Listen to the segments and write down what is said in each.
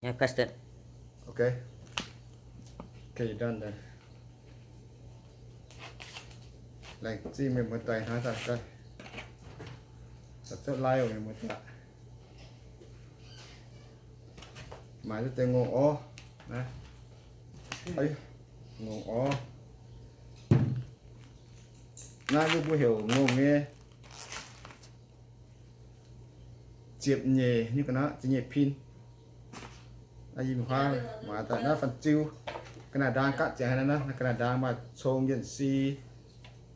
Yeah, press it. Okay. Okay, you're done then. Laengz zingh mienh muoz-doic hnangv daaih, daaih zouv lai oc mienh muoz-doic. Maaiz duqv deix ngongh orv naaiv. Ngongh orv. Naaiv mbuo mbuo heuc ngongh nyei ziepc nyeic nyei ga'naaiv, ziepc nyeic pin. Yie mingh huaav maaiz daaih naaiv fun-ziu. Ga'naaiv ndaang gapv ziangx haaix naaiv, ga'naaiv ndaang maaih cong yienh si,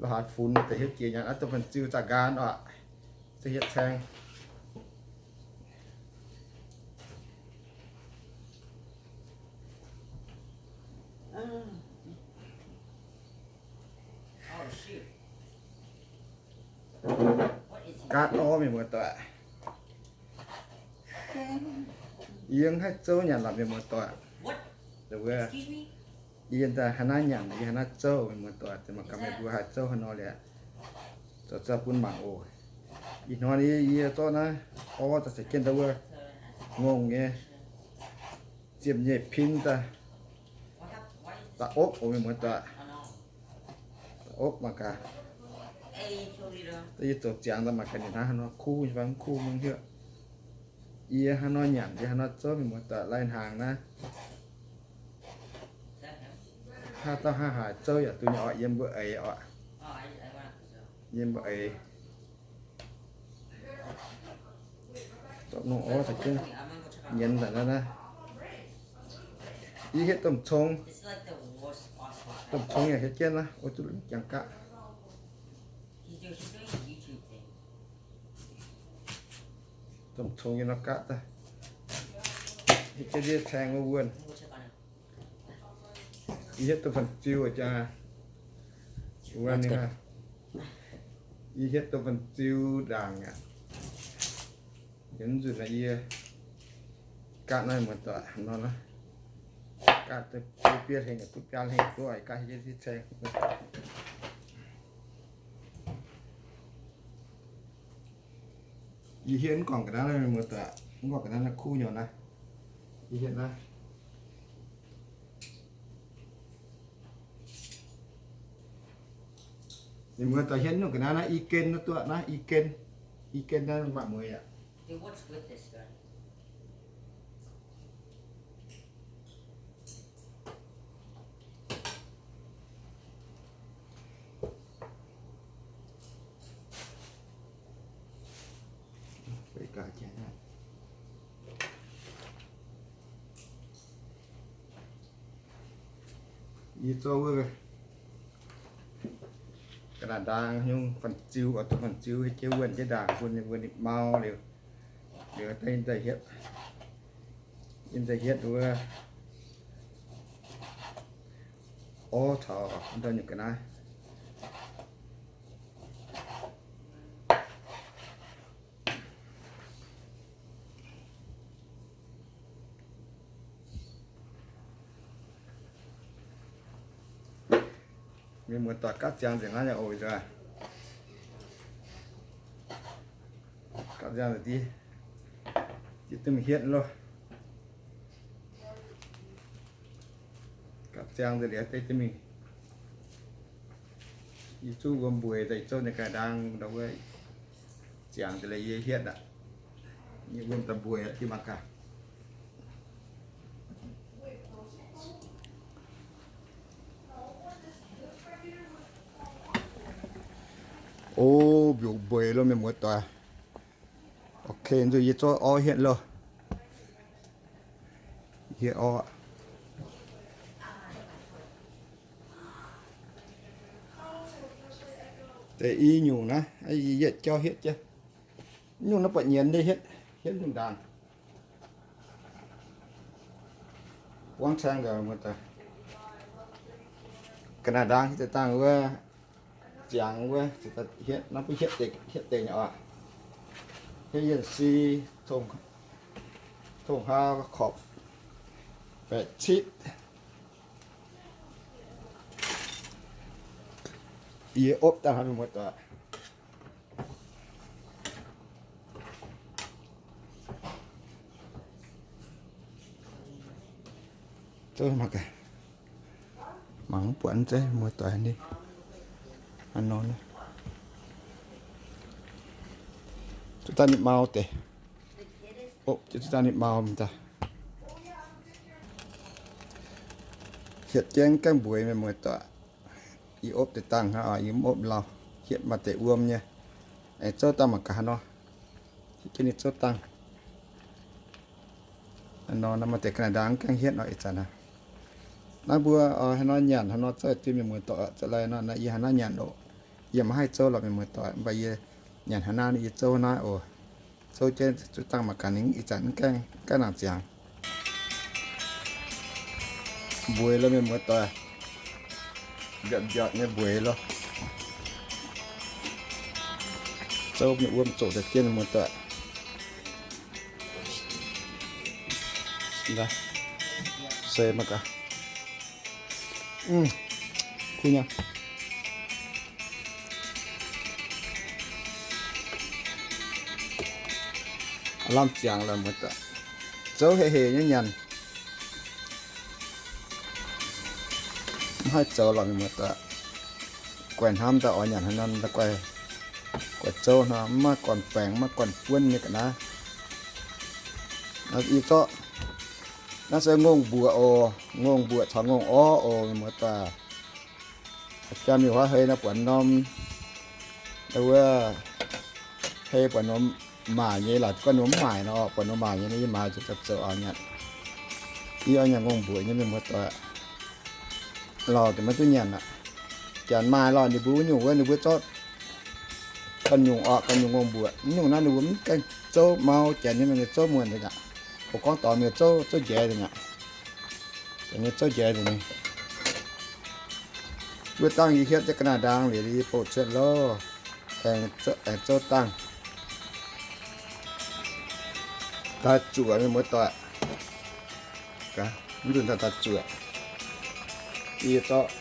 la'haaix funx deix hietv jiex nyanc. Naaiv dongh fun-ziu zaah nqaang oc. Se hietv caeng. Gaatv orv mienh muoz-doic. Yie mv haih zouv nyanc lorqc mienh muoz-doic. Yie daaih haaix naaiv nyanc, yie haaix naaiv zouv mienh muoz-doic. Mangc gaax meih mbuo haih zouv haaix nor liuz, zoux zauv bun mangc oc. Ih hnoi yie zorqv naaiv orv daaih caux jienv ndau wuov ngongh nyei ziepc nyeic pin daaih, daaih opv oc mienh muoz-doic. Daaih opv mangc gaax. Yie zoux ziangx daaih mangc gaax ninh hnangv haaix nor kuv nyei fai mv kuv mv hiuv. Yie haaix nor nyanc, yie haaix nor zouv mienh muoz-doic lai hnaangx naaiv. Haaix dauh haaix haaix zouv yaac duqv nyei oc, yiem mbuo eix oc. Yiem mbuo eix. Zorqv nongh orv caux jienv nyienz daaih naaiv naaiv. Yie hietv domh cong. Domh cong yaac hietv jienv naaiv, o, duqv jangx gaqv. Domh cong nyei nor gapv daaih. Hietv jienv ndiev caeng wuov wuonh. Yie hietv domh fun-ziu jaa. Wuov ninh aqv. Yie hietv domh fun-ziu ndaangc aqv. Yie mv nzunc naaiv yie gapv naaiv muoz-doic nor naaiv. Gapv duqv biaa hlengc, duqv biaa hlengc duqv, gapv hietv jienv caeng. Yie hietv mv gorngv ga'naaiv naaiv muoz-doic, mv gorngv ga'naaiv naaiv kuv nyei naaiv. Yie hietv naaiv. Mienh muoz-doic hietv nyungc ga'naaiv naaiv i gen naaiv duqv naaiv, i gen, i gen naaiv maaih mueiz aqv. Yie zorqv wuov ga'naaiv ndaang nyungc fun-ziu, oix duqv fun-ziu hietv jienv wuonh jienv ndaangc bun ninh mbuo ninh mau liuz, liuz daaih yie daaih hietv, yie daaih hietv wuov orv taux ndau nyungc ga'naaiv. Mienh muoz-doic gapv ziangx nzengc naaiv nyei oc. Gapv ziangx nzengc div, div duqv mingh hietv loh. Gapv ziangx nzengc liuz deix duqv mingh. Yie zuqv wuom mbueic daaih zouv ninh ga'naaiv ndaang ndau wuov. Ziangx deix liuz yie hietv aqv. Yie wuom daaih mbueic aqv, div mangc gaax. O, mbiungc mbueic loh mienh muoz-doic. Ok, nzunc yie zorqv orv hietv loh. Hietv orv. Deix i nyungc naaiv, yie yietv jauv hietv jienv. Nyungc naaiv buatc nyienz nyei hietv, hietv nyungc ndaangc. Buangv caeng nzengc muoz-doic. Ga'naaiv ndaang hietv daaih dangh wuov, ziangx wuov, hietv, naaiv mbuo hietv deix, hietv deix nyei oc. Hietv yienh si, tong, tong haa korpc, baeqc citv. Yie opv daaih hnangv nor muoz-doic. Zouv mangc gaax. Mangc mv buatc zeiv, muoz-doic, ninh hnangv nor. Zuqc daaih ninh mau deix. Opv jienv zuqc daaih ninh mau daaih. Hietv jienv gaengh mbueix, mienh muoz-doic. Yie opv deix dangh hnangv, yie mv opv lauh. Hietv maaih deix wuom nyei. Aengx zouv dangh mangc gaax haaix nor. Hietv jienv ninh zouv dangh. Hnangv nor, maaih deix ga'naaiv ndaang gaengh hietv nor ih zanc aqv. Naaiv mbuo haaix nor nyanc haaix nor zouv dien, mienh muoz-doic, za'gengh nor yie haaix nor nyanc oc. Yie maiv haih zouv lorqc, mienh muoz-doic, mv baac yie nyanc haaix nor yie zouv naaiv oc. Zouv jienv zuqc dangh mangc gaax ninh ih zanc gaengh, gaengh nangc ziangx. Mbueix loh, mienh muoz-doic. Mbiaatc mbiaatc nyei mbueix loh. Zouv nyei wuom zoqc daaih jienv, mienh muoz-doic. Se mangc gaax. Kuv nyei. Lamh ziangx lorqc, muoz-doic. Zouv heh heh nyei nyanc. Mv haih zoux lorqc, mienh muoz-doic. Guaih hnamv daaih oix nyanc haaix nor, guaih, guaih zouv hnangv, mv maaih gorn-baengx, mv maaih gorn-buonv nyei ga'naaiv. Ih zorqv naaiv se ngongh mbuoqc oc, ngongh mbuoqc caux ngongh orv oc, mienh muoz-doic. Jaa mingh huaav hei nor buatc norm, wuov, hei buatc norm maaic nyei, laaix gorngv norm maaic nor, buatc norm maaic nyei, yie maaiz zuqc zoux oix nyanc. Yie oix nyanc ngongh mbuoqc nyei, mienh muoz-doic. Lauh deix maiv duqv nyanc aqv. Janx maaih lorqc, ninh mbuo wuov nyungc wuov, ninh mbuo zorqv ganh nyungc orqc, ganh nyungc ngongh mbuoqc. Mv nyungc naaiv ninh mbuo mv gaengh zouv mau, janx nyei mienh zouv muonc deix aqv. Mbuo gorngv dorngx mienh zouv, zouv njaix deix aqv. Janx nyei zouv njaix deix nyei. Wuov dangh yie hietv jienv ga'naaiv ndaang liuz, yie bouh cuotv loh. Aengx zouv, aengx zouv dangh. Daaih zuoqc, mienh muoz-doic. Mv nzunc daaih, daaih zuoqc. Yie zorqv,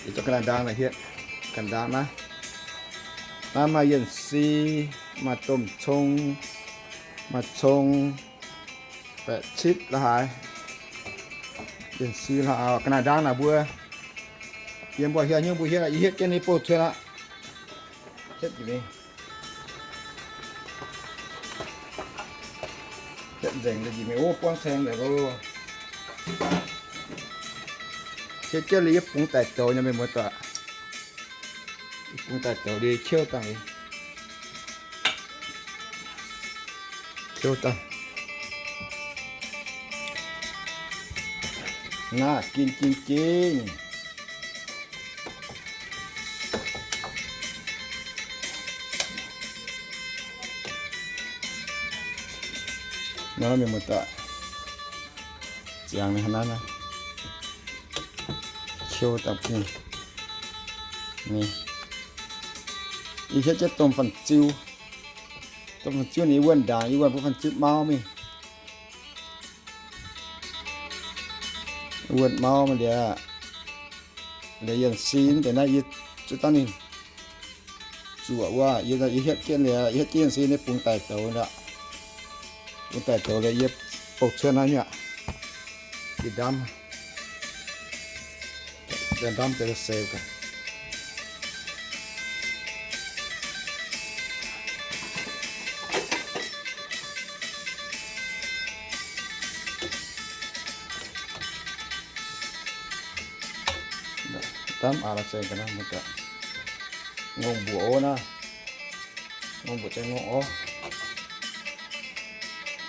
yie zorqv ga'naaiv ndaang naaiv hietv. Ga'naaiv ndaang naaiv, naaiv maaih yienc si, maaih domh cong, maaih cong, baeqc citv la'haaix. Yienc si la'haaix, ga'naaiv ndaang naaic mbuo, yie mbuo hietv nyungc mbuo hietv, yie hietv jienv ninh bouh cuotv aqv. Hietv nzengc daaih njiec mingh, o, buangv saeng daaih loh. Hietv jienv liuz yie bungx daic douz nyei, mienh muoz-doic. Yie bungx daic douz liuz qiouv dangh, qiouv dangh. Naaiv ging ging ging. Nor mienh muoz-doic, ziangx hnangv naaiv, qiouv dangh bung. Ih hietv jienv domh fanh-ziu. Domh fanh-ziu ninh yie wuonh ndaangc, yie wuonh bun fanh-ziu mau mingh. Wuonh mau mingh liuz, liuz yienc si deix naaiv yie zuqc dangh ninh zuoqc wuov, yie, yie hietv jienv liuz, yie hietv jienv yienc si ninh bungx daic douz aqv. Bungx daic douz liuz yie bouh cuotv naaiv nyei aqv. Yie ndamv, ndamv deix se gaax. Ndamv aqv, la'seng ga'naaiv, ngongh mbuoqc orv naaiv, ngongh mbuoqc za'gengh ngongh orv.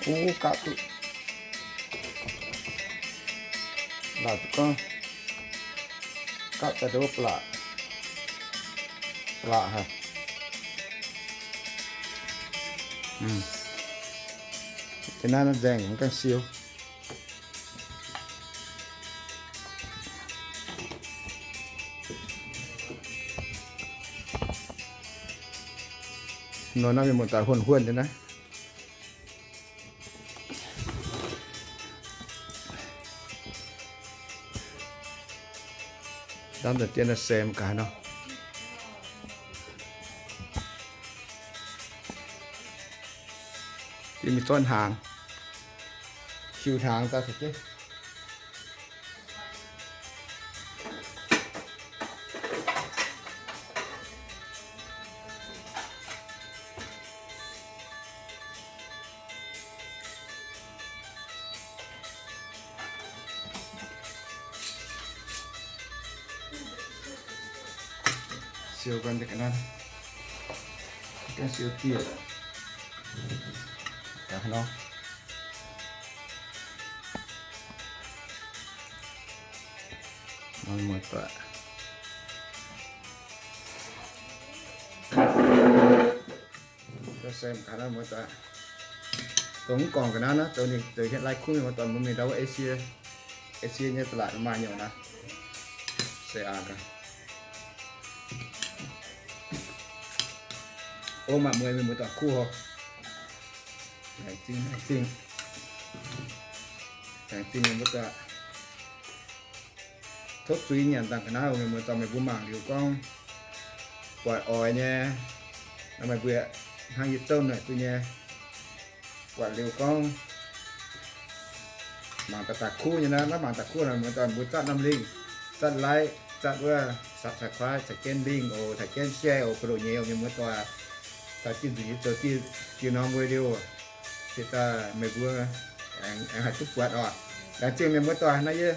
Kuv gapv duqv, laaix duqv gorngv gapv daaih nduov ba'laqc, ba'laqc haic. Deix naaiv nzengc mv gaengh siou. Nor naaiv mienh muoz-doic, huonh huonh nyei naaiv. Ndamv daaih dien naaiv se mv gaax nor. Yie mingh zorqv hnaangx, siou hnaangx daaih caux jienv. Siou ga'naaiv, ga'naaiv siou dieh. Muoz-doic, muoz-doic, dongh mv gorngv ga'naaiv naaiv zoux ninh zoux hietv lai kuv mienh muoz-doic, mbuo mingh ndau wuov Asia, Asia nyei da'laatc maaih nyei naaiv. Se aqv gaax. O, maaih mueiz mienh muoz-doic kuv hov. Laengz zingh, laengz zingh, laengz zingh mienh muoz-doic. Tov zuiz nyanc dangh ga'naaiv oc mienh muoz-doic, meih mbuo mangc liuz gorngv buatc oix nyei, meih mbuo hnangv yie zouv naaic duqv nyei. Buatc liuz gorngv mangc daaih daaih kuv nyei naaiv, maiv mangc daaih kuv naaic, mienh muoz-doic, mbuo zatv norm link, zatv like, zatv wuov subscribe, taaix jienv link oc, taaix jienv share oc, buoz-ndoqv nyei oc mienh muoz-doic. Daaih zinh nzunc yie zoux diuh norm video se daaih meih mbuo aengx haih duqv buatc oc. Laengz zingh mienh muoz-doic naaiv yie.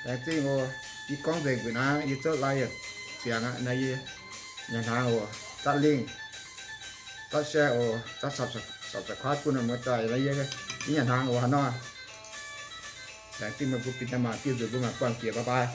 Laengz zingh oc. Yie gorngv nzengc mbuo naaiv, yie zouv lai yietc ziangx aqv. Naaiv yie nyanc hnaangx oc. Zatv link, zatv share oc, zatv subscribe bun mienh muoz-doic. Naaiv yie nyanc hnaangx oc haaix nor. Laengz zingh meih mbuo bieqc daaih mangc diuh nzunc mbuo mangc buangh jiex, bye bye.